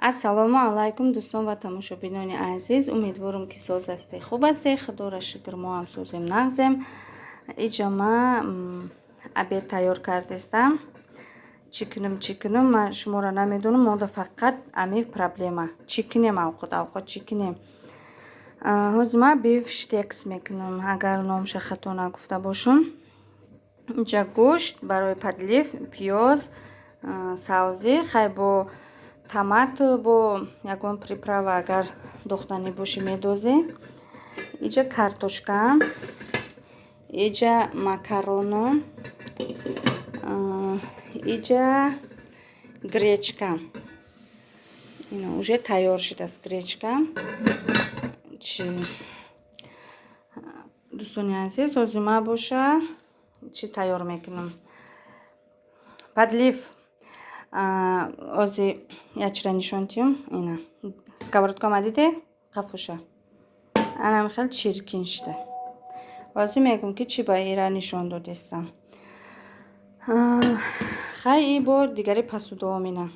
Ассалому алайкум, дӯстон ва тамошобинони азиз. Умедворам, ки соз ҳастед, хуб ҳастед. Худоро шукр, мо ҳам созем, нағзем. Иҷа ма обед тайёр кардестам. Чӣ кунам, чӣ кунам, ман шуморо намедонам. Монда фақат ами проблема. Чӣ кунем авқот, авқот чӣ кунем? Ҳозир ман бифштекс мекунам, агар номша хато нагуфта бошам. Инҷа гӯшт барои подлив, пиёз, савзӣ, хай бо томат, бо ягон приправа агар дохтанӣ бошӣ, медозем. Иҷа картошка, иҷа макароно, иҷа гречка. Ина уже тайёр шудааст гречка. Чи, дӯстони азиз, ҳозир ман боша чӣ тайёр мекунам? Подлив. Ҳозир як чира нишон диҳам. Ина сковородка ма диде, қафуша анам хел чиркин шуда. Ҳозир мегӯм, ки чӣ ба ира нишон додестам. Хай, и бо дигари посуда ом, ина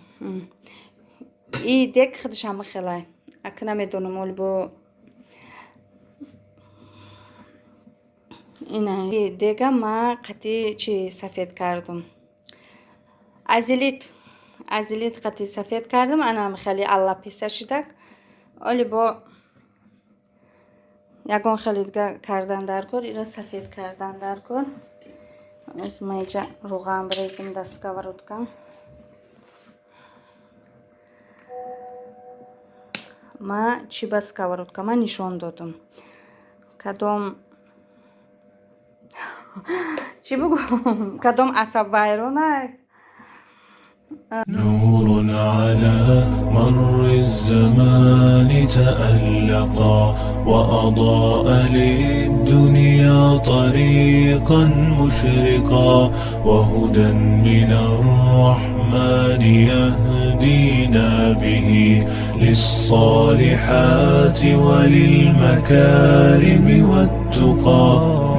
и дег худаш ҳама хелай. Ака, намедонам, оли бо ина дега ма қати чи сафед кардум? Азелит, азелит қати сафед кардам. Анам хеле аллаписа шидак. Оли бо ягон хеле дига кардан дар кор, ира сафед кардан дар кор. Ма иҷа рӯған бирезим дар сковородка. Ма чӣ ба сковородка ма нишон додум? Кадом, чӣ бугӯм, кадом асабвайронай? نور على مر الزمان تألقا، وأضاء للدنيا طريقا مشرقا، وهدى من الرحمن يهدينا به للصالحات وللمكارم والتقى.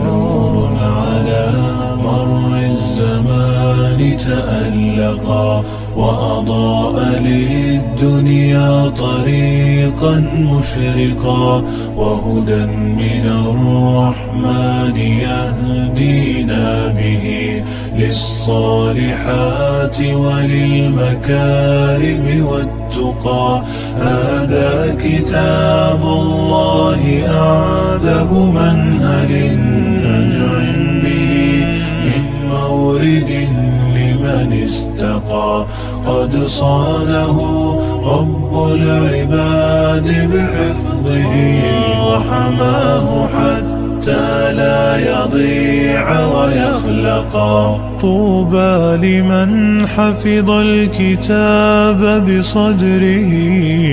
نور على مر الزمان تألقا، وأضاء للدنيا طريقا مشرقا، وهدى من الرحمن يهدينا به للصالحات وللمكارم والتقى. هذا كتاب الله أعذب منهل، ننعم به من مورد لمن استقى. قد صانه رب العباد بحفظه، وحماه حتى لا يضيع ويخلقا. طوبى لمن حفظ الكتاب بصدره،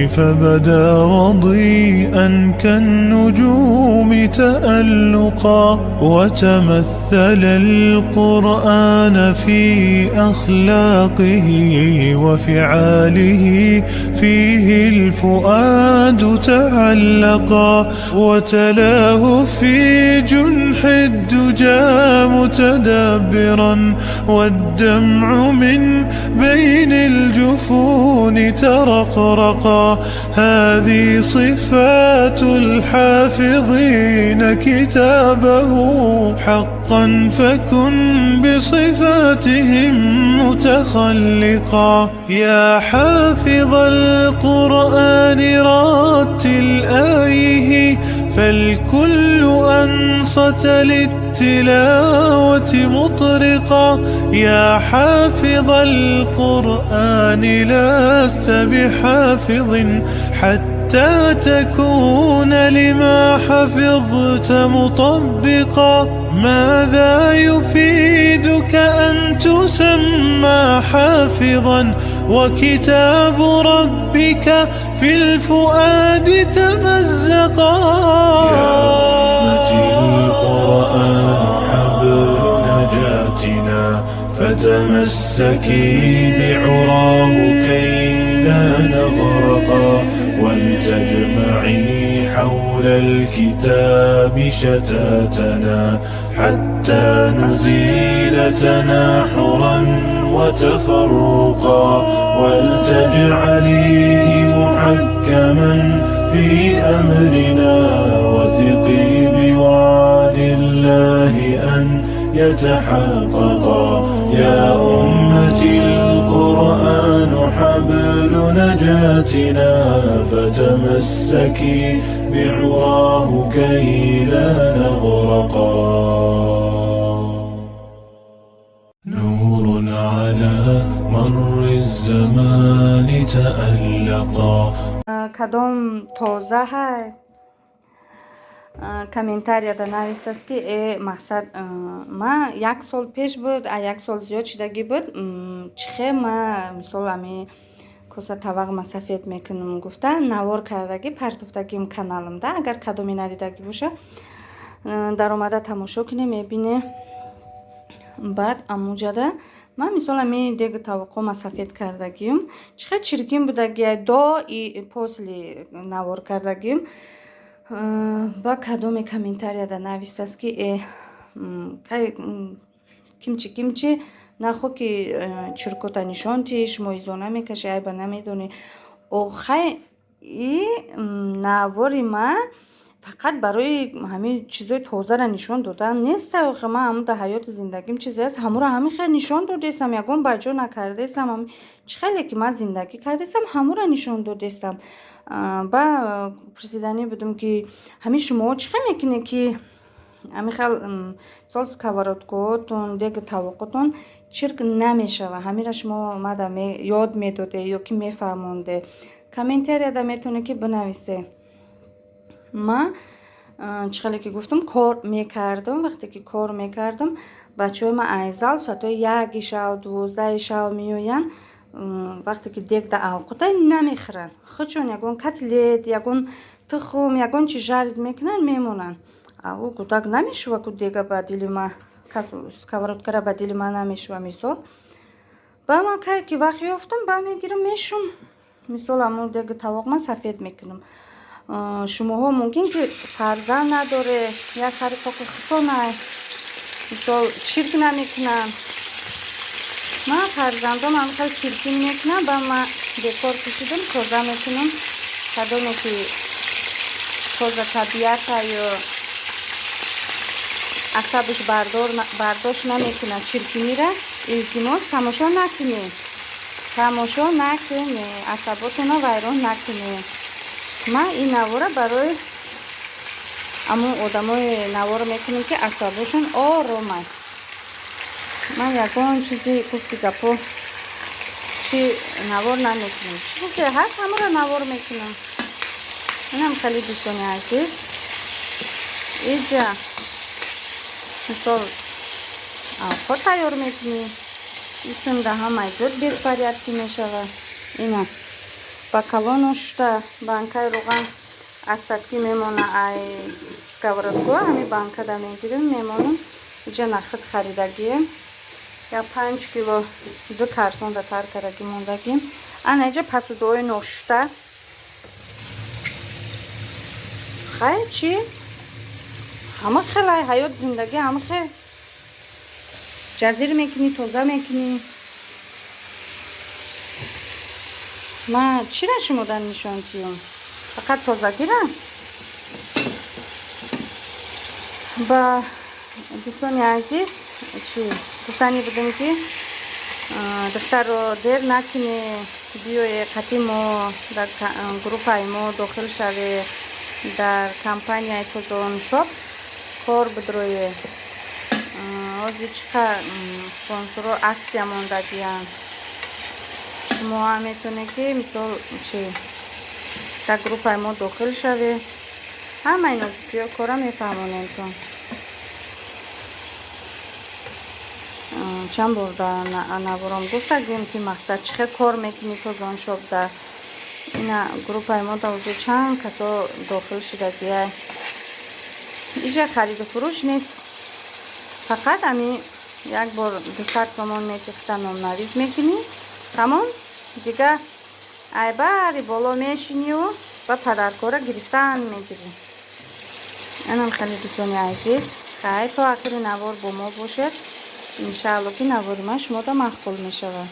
فبدا وضيئا كالنجوم تألقا، وتمثل القرآن في أخلاقه وفعاله، فيه الفؤاد تعلقا، وتلاه في جنح الدجى متدبرا، والدمع من بين الجفون ترقرقا. هذه صفات الحافظين كتابه حقا، فكن بصفاتهم متخلقا. يا حافظ القرآن رتل آيه، فالكل أنصت للتلاوة مطرقا. يا حافظ القرآن لست بحافظ حتى تكون لما حفظت مطبقا. ماذا يفيدك أن تسمى حافظا، وكتاب ربك في الفؤاد تمزقا؟ يا أمتي، القرآن حبل نجاتنا، فتمسكي بعراه كي لا نغرقا، ولتجمعي حول الكتاب شتاتنا، حتى نزيل تناحرا وتفرقا، ولتجعليه في أمرنا، وثقي بوعد الله أن يتحققا. يا أمتي القرآن حبل نجاتنا، فتمسكي بعراه كي لا نغرقا. نور على مر الزمان تألقا. Кадом тоза ҳай, комментарияда нависааст, ки мақсад, ма як сол пеш буд, а як сол зиёд шидагӣ буд, чихе ма мисол ами коса тавақ ма сафед мекунам гуфта навор кардагӣ партофтагим каналымда. Агар кадоме надидагӣ боша, даромада тамошо кунем, мебине. Баъд амуҷада ман мисол ами деги тавоқҳо ма сафед кардагиюм, чихел чиркин будагия, до и после навор кардагиюм. Ба кадоме комментарияда нависааст, ки кимчи кимчи нахо ки чиркота нишон тӣ, шумо изо намекашӣ, айба намедонӣ. Охай, и навори ма фақат барои ҳамин чизои тозара нишон додан нест. Охи, ман ҳамун дар ҳаёти зиндагим чизе аст, ҳамуро ҳамин хел нишон додестам, ягон баҷо накардестам. Чӣ хеле ки ман зиндагӣ кардестам, ҳамуро нишон додестам. Ба пурсиданӣ будум, ки ҳамин шумоҳо чӣ хел мекунед, ки ҳамин хел мисол сковородкаотон, деги тавоқотон чирк намешава? Ҳамира шумо омада ёд медоде ё ки мефаҳмонде? Комментарияда метавонед, ки бинависе. Ма чӣ хеле ки гуфтам, кор мекардам. Вақте ки кор мекардам, бачаҳои ман айзал соатҳои 1-и шав, 12-и шав меоянд. Вақте ки дег да авқота намехӯранд, худшон ягон котлет, ягон тухм, ягон чи жарить мекунанд, мемонанд. Ӯ кӯдак намешува ку дега ба дили ма, сковородкара ба дили ма намешува. Мисол, ба ман кае ки вақт ёфтам, ба мегирам, мешум, мисол ҳамон деги тавоқ ман сафед мекунам. Шумоҳо мумкин ки фарзанд надоре, як хари тоқи худтонай, мисол чирк намекунанд. Ман фарзандом ҳам хел чиркин мекунам, ба ман бекор кашидам, тоза мекунам. Кадоме ки тоза табиата ё асабаш бардошт намекунад чиркинира, илтимос, тамошо накунед, тамошо накунед, асаботонро вайрон накунед. Ман ин навора барои ҳамон одамои навор мекунем, ки асабошон оромад. Ман ягон чизи гуфти гапо чи навор намекунем, чизе ҳаст, ҳамаро навор мекунам. Инам хеле, дӯстони азиз, иҷа мисол авқот тайёр мекунӣ, исмда ҳамаи ҷо беспорядки мешавад. Ина ба калону шушта банкаи руған асадкӣ мемона, ай сковородко ҳами банкада мегирем, мемонам. Иҷа нахуд харидагием, як 5 кило, ду картонда тар кардаги мондагим. Ана иҷа посудаҳои ношушта. Хай, чӣ, ҳама хелай ҳаёт, зиндагӣ ҳама хел ҷазир мекунӣ, тоза мекунӣ. Ман чира шумодан нишон тиём? Фақат тозагира. Ба дӯстони азиз, чи гуфтанӣ будем, ки духтарро дер накунӣ, биёе қати мо дар группаи мо дохил шаве, дар компанияи Тозоншоп кор бидроe. Ҳозир чӣ қадр спонсорро акция мондагиянд. Шумо ҳам метавонед, ки мисол чи дар группаи мо дохил шавед. Ҳамаи нозукиҳои кора мефаҳмонемтон. Чанд бор дар навором гуфтагем, ки мақсад чӣ хел кор мекунӣ Тозоншопда. Ина группаи мо да уже чанд касо дохил шудагия. Иҷа хариду фурӯш нест, фақат ами як бор 200 сомон метихта, номнавис мекунӣ, тамом. Дига айбари боло мешинию ба падаркора гирифтан мегирӣ. Анам хеле, дӯстони азиз, хай, то ахири навор бо мо бошед. Иншаалло, ки навори ман шумода маъқул мешавад.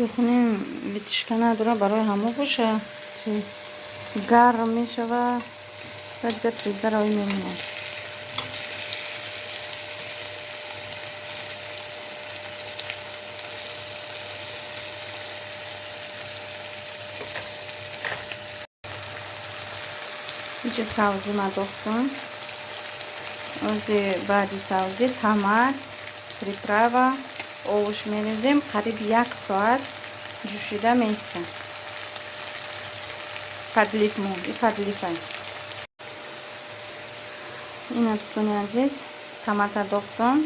Кухни вытяжка надора, барои ҳамо боша, чи гарм мешава, баъд дига треза роӣ мемонад. Инҷа савзӣ ма дохтум. Ози баъди савзӣ томат, приправа, овош мерезем. Қариб як соат ҷӯшида меистад. Подлив мо, и подлив ай. Ина, дӯстони азиз, томата дохтум.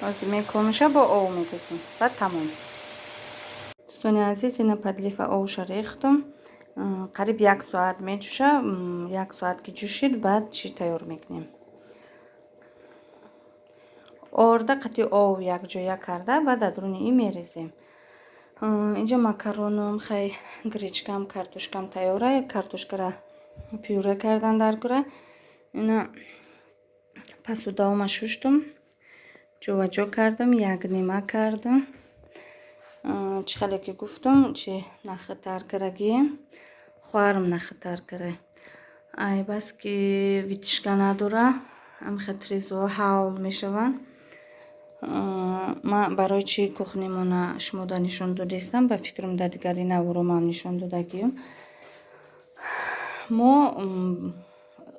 Ози мекомиша, бо ов медозем. Баъд тамом. Дӯстони азиз, ина подлив а овша рехтум. Қариб як соат меҷӯша. Як соат ки ҷӯшид, баъд чӣ тайёр мекунем? Орда қати ов якҷоя карда, баъд дар дуруни ин мерезем. Инҷа макароном, хай, гречка м, картошка м тайёра. Картошка ра пюре кардан дар кура. Ина посуда ома шуштум, ҷоваҷо кардам, якнима кардам. Чӣ хеле ки гуфтум, чи нахи карагием, хоҳарам нахи тар кара. Ай бас ки вытяжка надора, ҳамихел трезоҳо ҳавл мешаванд. Ман барои чӣ кухни мона шумода нишон додистам, ба фикрам, дар дигари наворомам нишон додагием. Мо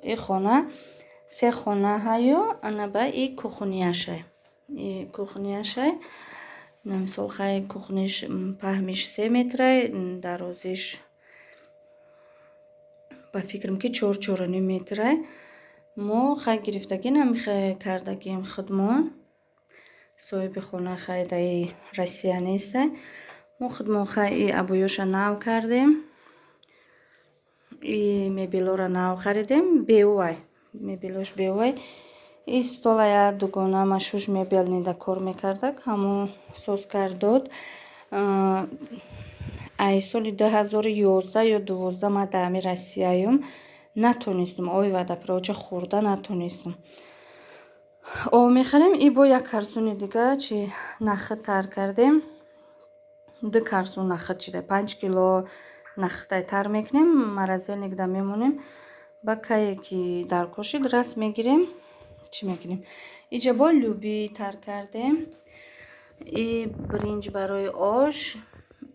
и хона се хона ҳаю, ана ба и кухня шай. И кухня шай. Мисол, хай, кухня ш паҳмиш 3 метрай, дарозиш ба фикрам ки 4-4,5 метрай. Мо хай гирифтагӣ намихе кардагием худмон. Соҳиби хона хай даи Россия нестай. Мо худмон хай и обои ёша нав кардем. И мебелора нав харидем, беувай. Мебелош беувай. И стола я дугонама шуш мебельный да кор мекардак, ҳамон соз кард дод. Ай соли 2011 ё 12 ман дар ҳамин Россияюм, натонистум ои водопровод ча хӯрда натонистум. Об мехарем и бо як карсуни дига чи нахи тар кардем. Ду карсун нахи чида, 5 кило нахтай тар мекунем, морозильник да мемонем. Ба кае ки даркор шид, раст мегирем, чӣ мекунем. Иҷа бо лӯбӣ тар кардем. И биринҷ барои ош,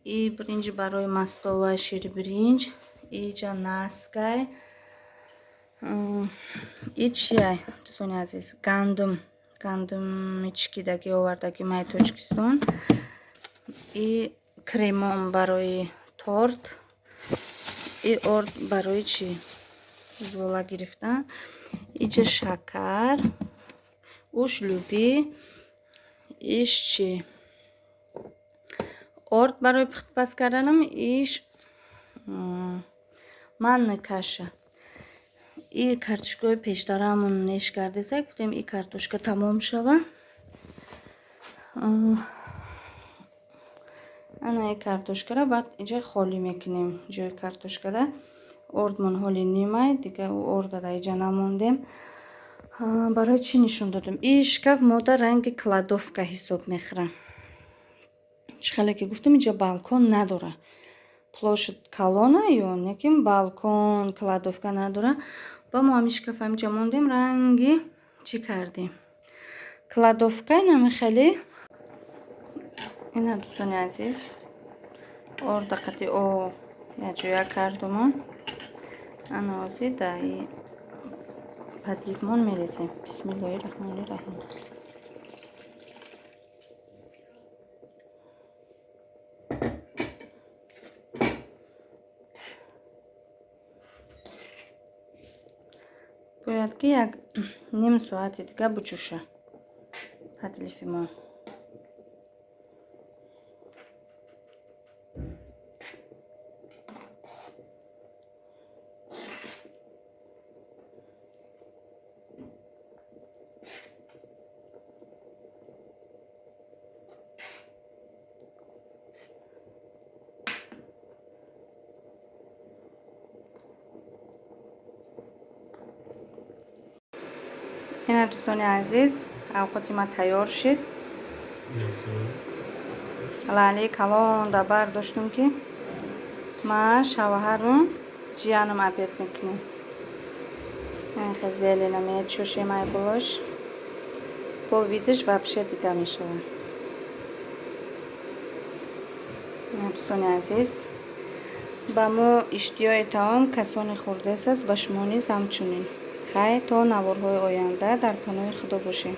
и биринҷ барои мастова, ширбиринҷ, иҷа наскай. И чиай, дӯстони азиз, гандум, гандуми чикидагӣ овардагӣ май Тоҷикистон. И кремом барои торт, и орд барои чӣ зула гирифтан. Иҷа шакар, уш лӯбӣ, иш чӣ орд барои пухтупаз карданам, иш манная каша. И картошка ҳои пештарамон неш кардеса, гуфтем и картошка тамом шава. Ана и картошка ра баъд инҷа холӣ мекунем ҷои картошка да. Ордмон ҳоли нимай, дига ӯ орда дар иҷа намондем. Барои чӣ нишон додем? И шкаф мода ранги кладовка ҳисоб мехӯрам. Чӣ хеле ки гуфтам, инҷа балкон надора. Площадь калона ё неким балкон, кладовка надора. Ба мо ҳамин шкаф ҳаминҷа мондем, ранги чӣ кардем? Кладовка нами хеле. Ина, дӯстони азиз, орда қати о якҷоя кардумон. Ана ҳозир дар подлив мон мерезем. Бисмиллоҳи раҳмони раҳим. Бояд ки як ним соати дига буҷӯша подлив и мо. Ина, дӯстони азиз, авқоти ман тайёр шид. Лаълии калон дар бар доштум, ки ман, шавҳарум, ҷиянам обед мекунем. Зелена мечошем ай болош, бо видаш вообще дига мешавад. Дӯстони азиз, ба мо иштиҳои таом касоне хӯрдааст, ба шумо низ ҳамчунин. Хайр, то наворҳои оянда, дар паноҳи Худо бошед.